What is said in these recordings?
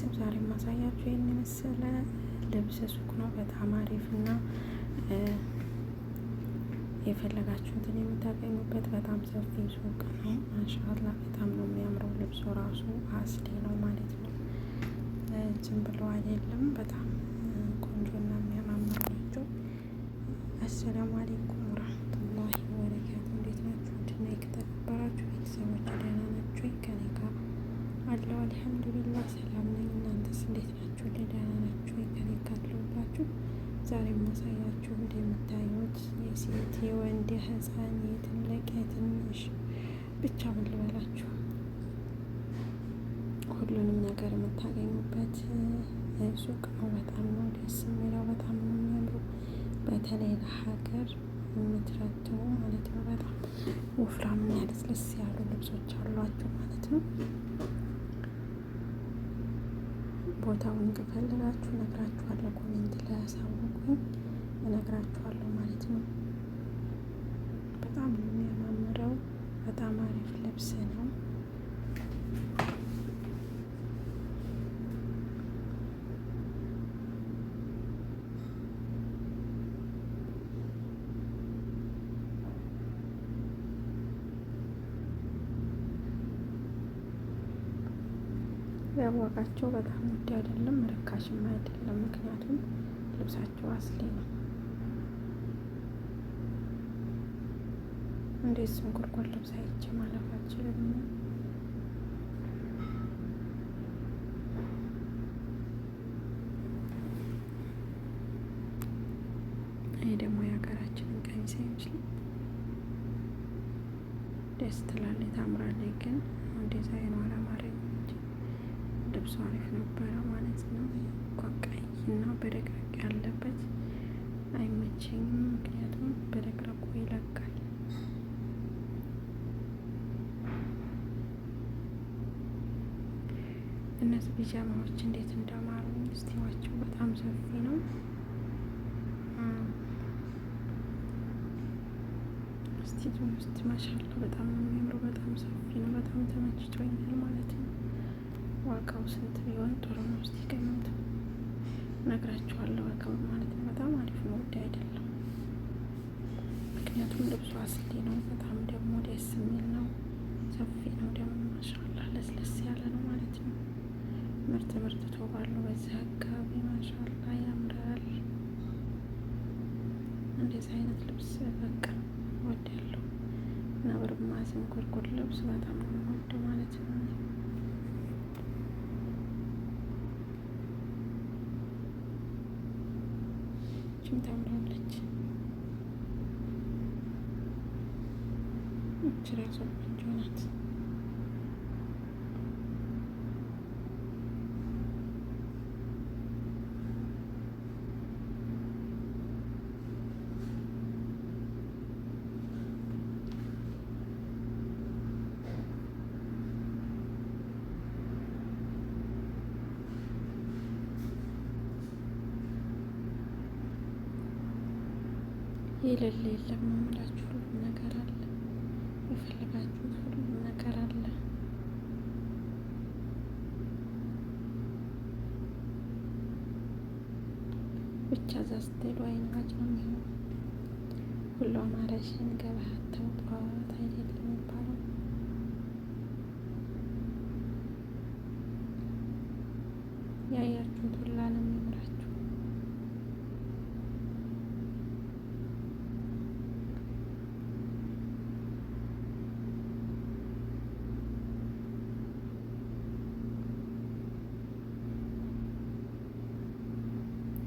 ቤተሰብ ዛሬ ማሳያችሁ ይህን የመሰለ ልብስ ሱቅ ነው። በጣም አሪፍ እና የፈለጋችሁትን የምታገኙበት በጣም ሰፊ ሱቅ ነው። ማሻአላ በጣም ነው የሚያምረው። ልብሱ ራሱ አስሊ ነው ማለት ነው። ዝም ብሎ አይደለም። በጣም ቆንጆና የሚያማምሩ ናቸው። አሰላሙ አሌይኩም ወራህመቱላሂ ወበረካቱ። እንዴት ናችሁ? ድና የተከበራችሁ ቤተሰቦች ደህና ናችሁ? ከኔ ጋር አለው አልሐምዱሊላህ ሰላም ነኝ። እናንተስ እንዴት ናችሁ? ደህና ናችሁ? ከኔ ጋር አለሁላችሁ። ዛሬ የማሳያችሁ እንደምታዩት የሴት የወንድ የህፃን የትልቅ የትንሽ ብቻ ምን ልበላችሁ ሁሉንም ነገር የምታገኙበት ሱቅ ነው። በጣም ነው ደስ የሚለው፣ በጣም ነው የሚያምሩ። በተለይ ለሀገር የምትረትቡ ማለት ነው። በጣም ወፍራም እና ልስልስ ያሉ ልብሶች አሏቸው ማለት ነው። ቦታውን ከፈለጋችሁ እነግራችኋለሁ፣ comment ላይ አሳውቁኝ፣ እነግራችኋለሁ ማለት ነው። በጣም ነው የሚያማምረው። በጣም አሪፍ ልብስ ነው። ዋጋቸው በጣም ውድ አይደለም፣ ርካሽም አይደለም። ምክንያቱም ልብሳቸው አስሊ ነው። እንዴት ዝንጉርጉር ልብስ አይቼ ማለፍ አልችልም። ይህ ደግሞ የሀገራችንን ቀሚስ አይመስልም። ደስ ትላለች፣ ታምራለች። ግን ዲዛይኑ አላማረኝም እንጂ ልብሱ አሪፍ ነበረ ማለት ነው። ቀይ እና በረቅረቅ ያለበት አይመቸኝም፣ ምክንያቱም በረቅረቁ ይለቃል። እነዚህ ቢጃማዎች እንዴት እንዳማሩ እስቲዋቸው በጣም ሰፊ ነው። እስቲ ውስጥ ማሻላ በጣም ነው የሚያምረው። በጣም ሰፊ ነው። በጣም ተመችቶኛል ማለት ነው። ዋጋው ስንት ቢሆን ጥሩ ነው? እስቲ ገምቱ፣ እነግራችኋለሁ ዋጋው ማለት ነው። በጣም አሪፍ ነው፣ ውድ አይደለም። ምክንያቱም ልብሱ አስሊ ነው። በጣም ደግሞ ደስ የሚል ነው። ሰፊ ነው ደግሞ ማሻላ ለስለስ ያለ ነው ማለት ነው። ምርጥ ምርጥ ቶባሉ በዚህ አካባቢ ማሻላ ያምራል። እንደዚህ አይነት ልብስ በቃ እወዳለሁ እና ብርማ ዝንጉርጉር ልብስ በጣም ነው የምወደው ማለት ነው። ይችም ታምራለች። እች ራሷ ቆንጆ ናት። የሌለ የለም ነው የምላችሁ። ሁሉም ነገር አለ፣ የፈለጋችሁት ሁሉም ነገር አለ። ብቻ እዛ ስትሄዱ አይን አዋጅ ነው የሚሆነው። ሁሉ አማረሽን ገበያ አታውጧት አይደለም የሚባለው። ያያችሁት ሁላ ነው የሚምራችሁ።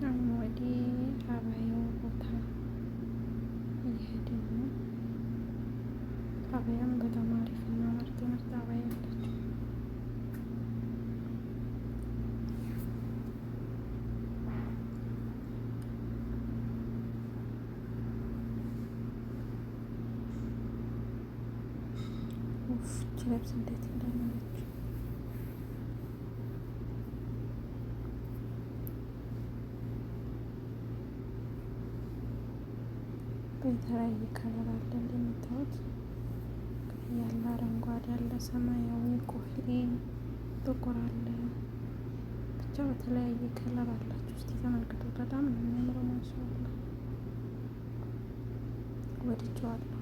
አሁን ወደ አባያው ቦታ እየሄድን ነው። አባያም በጣም አሪፍ እና ምርጥ ምርጥ አባያ አላቸው። ኡፍ ይቺ ልብስ እንዴት እንዳማረች! በተለያየ color አለ እንደምታዩት፣ ቀይ አለ፣ አረንጓዴ አለ፣ ሰማያዊ፣ ኩሕሊ፣ ጥቁር አለ። በተለያየ color አላቸው። እስቲ ተመልክቶ በጣም ነው የሚያምረው። ማሻአላ ወድጄዋለሁ።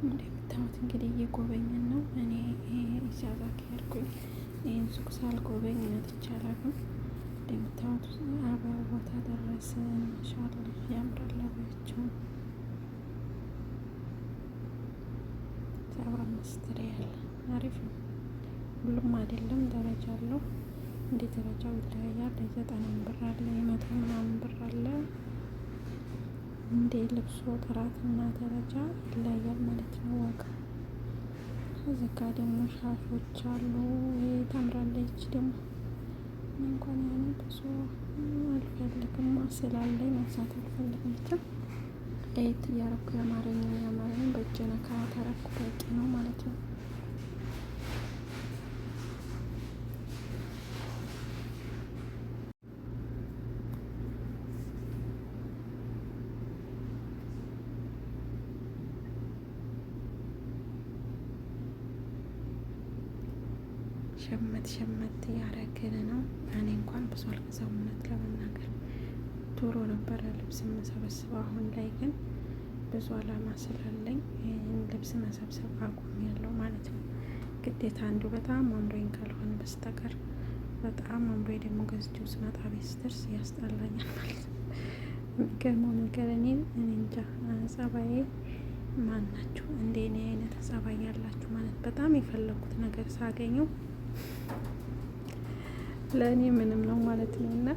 እንደምታዩት እንግዲህ እየጎበኘን ነው። እኔ ኢጃዛ ከሄድኩኝ ይህን ሱቅ ሳልጎበኝ መጥቼ አላውቅም። እንደምታዩት አበባ ቦታ ደረስን። ማሻአላህ ያምራል። አበባቸው 75 ሪያል አሪፍ ነው። ሁሉም አይደለም ደረጃ አለው። እንደ ደረጃው ይለያያል። የዘጠና ብር አለ፣ የመቶ ምናምን ብር አለ። እንደ ልብሱ ጥራት እና ደረጃ ይለያል ማለት ነው ዋጋው። እዚህ ጋ ደግሞ ሻሾች አሉ። ታምራለች ደግሞ እንኳን ያን ብዙ አልፈልግም ስላለኝ መግዛት አልፈልግም። ብቻ ለየት እያረኩ የአማርኛ የአማርኛ በእጄ ነካ ተረኩ በቂ ነው ማለት ነው። ሸመት ሸመት እያረግን ነው። እኔ እንኳን ብዙ አልገዛም እውነት ለመናገር ዶሮ ነበረ ልብስ የምሰበስበው። አሁን ላይ ግን ብዙ አላማ ስላለኝ ልብስ መሰብሰብ አቁሜያለሁ ማለት ነው። ግዴታ አንዱ በጣም አምሮኝ ካልሆነ በስተቀር በጣም አምሮኝ ደግሞ ገዝቼው ስመጣ ቤት ስደርስ ያስጠላኛል ማለት ነው። የሚገርመው ነገር እኔ እንጃ ጸባዬ ማን ናችሁ እንደ እኔ አይነት ጸባይ ያላችሁ ማለት በጣም የፈለኩት ነገር ሳገኘው ለእኔ ምንም ነው ማለት ነው። እና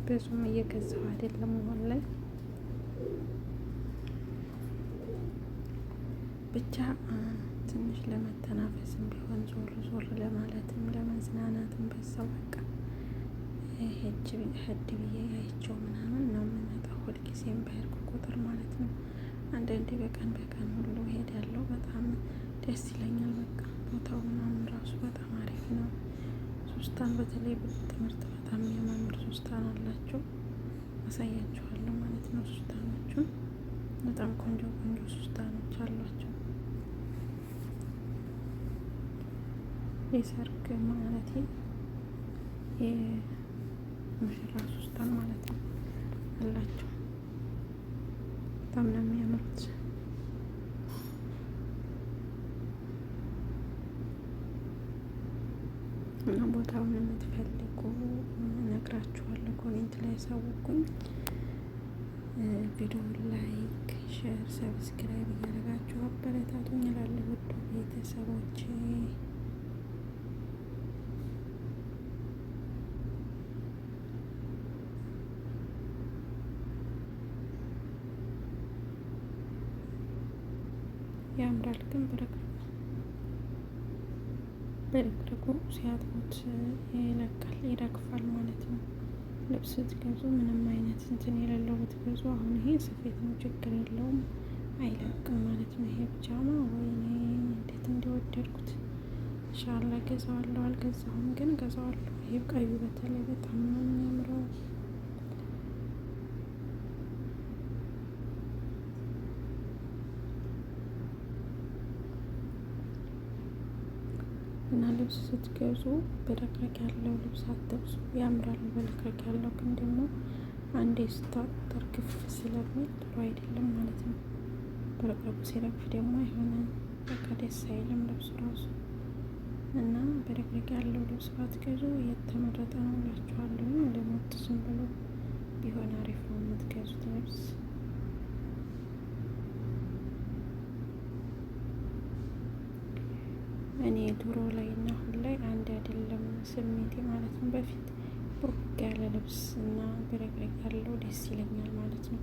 ብዙም እየገዛሁ አይደለም አሁን ላይ ብቻ ትንሽ ለመተናፈስም ቢሆን ዞር ዞር ለማለትም ለመዝናናትም በዛው በቃ ሄድ ብዬ አይቼው ምናምን ነው የምመጣው። ሁልጊዜም በሄድኩ ቁጥር ማለት ነው። አንዳንዴ በቀን በቀን ሁሉ እሄዳለሁ። በጣም ደስ ይለኛል። በቃ ቦታው ምናምን ራሱ በጣም አሪፍ ነው። ሱስታን በተለይ ትምህርት በጣም የሚያማምር ሱስታን አላቸው። አሳያችኋለሁ ማለት ነው። ሱስታኖቹን በጣም ቆንጆ ቆንጆ ሱስታኖች አሏቸው። የሰርግ ማለት የሙሽራ ሱስታን ማለት ነው አላቸው። በጣም ነው የሚያምሩት። እና ቦታውን የምትፈልጉ እነግራችኋለሁ። comment ላይ ያሳውቁኝ። ቪዲዮ like፣ share፣ subscribe እያደረጋችሁ አበረታቱኝ እላለሁ ውድ ቤተሰቦቼ። ያምራል ግን ብርቅርቁ ብርቅርቁ ሲያጥቡት ይለቃል ይረግፋል ማለት ነው። ልብስ ስትገዙ ምንም አይነት እንትን የሌለው ብትገዙ፣ አሁን ይሄ ስፌት ነው ችግር የለውም አይለቅም ማለት ነው። ይሄ ብጃማ ወይኔ እንዴት እንደወደድኩት ኢንሻአላህ ገዛዋለሁ። አልገዛሁም ግን ገዛዋለሁ። ይሄ ቀዩ በተለይ በጣም ነው የሚያምረው። እና ልብስ ስትገዙ በለቅለቅ ያለው ልብስ አትግዙ። ያምራል በለቅለቅ ያለው ግን ደግሞ አንዴ ስታጥቡት እርግፍ ስለሚል ጥሩ አይደለም ማለት ነው። በለቅለቁ ሲረግፍ ደግሞ የሆነ በቃ ደስ አይልም ልብሱ ራሱ። እና በለቅለቅ ያለው ልብስ ባትገዙ የተመረጠ ነው እላችኋለሁ። እንደሞት ዝም ብሎ ቢሆን አሪፍ ነው የምትገዙት ልብስ። እኔ ድሮ ላይ እና አሁን ላይ አንድ አይደለም ስሜቴ ማለት ነው። በፊት ቦግ ያለ ልብስ እና ብረቅረቅ ያለው ደስ ይለኛል ማለት ነው።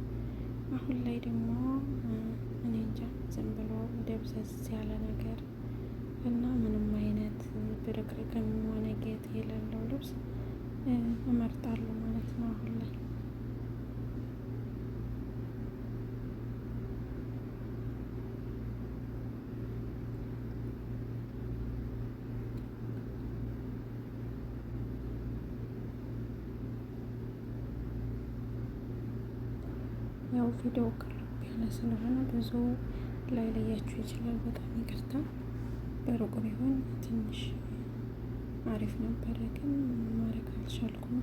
አሁን ላይ ደግሞ ደብዘዝ ያለ ነገር እና ምንም አይነት ብርቅርቅም ሆነ ጌጥ የሌለው ልብስ እመርጣለሁ ማለት ነው አሁን ላይ። ያው ቪዲዮ ቅርብ ያለ ስለሆነ ብዙ ላይለያችሁ ይችላል። በጣም ይቅርታ። በሩቁ ቢሆን ትንሽ አሪፍ ነበረ፣ ግን ማድረግ አልቻልኩም።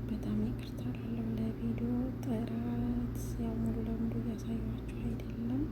በጣም ይቅርታ ላለው ለቪዲዮ ጥራት ያው ሙሉ ለሙሉ እያሳየኋችሁ አይደለም።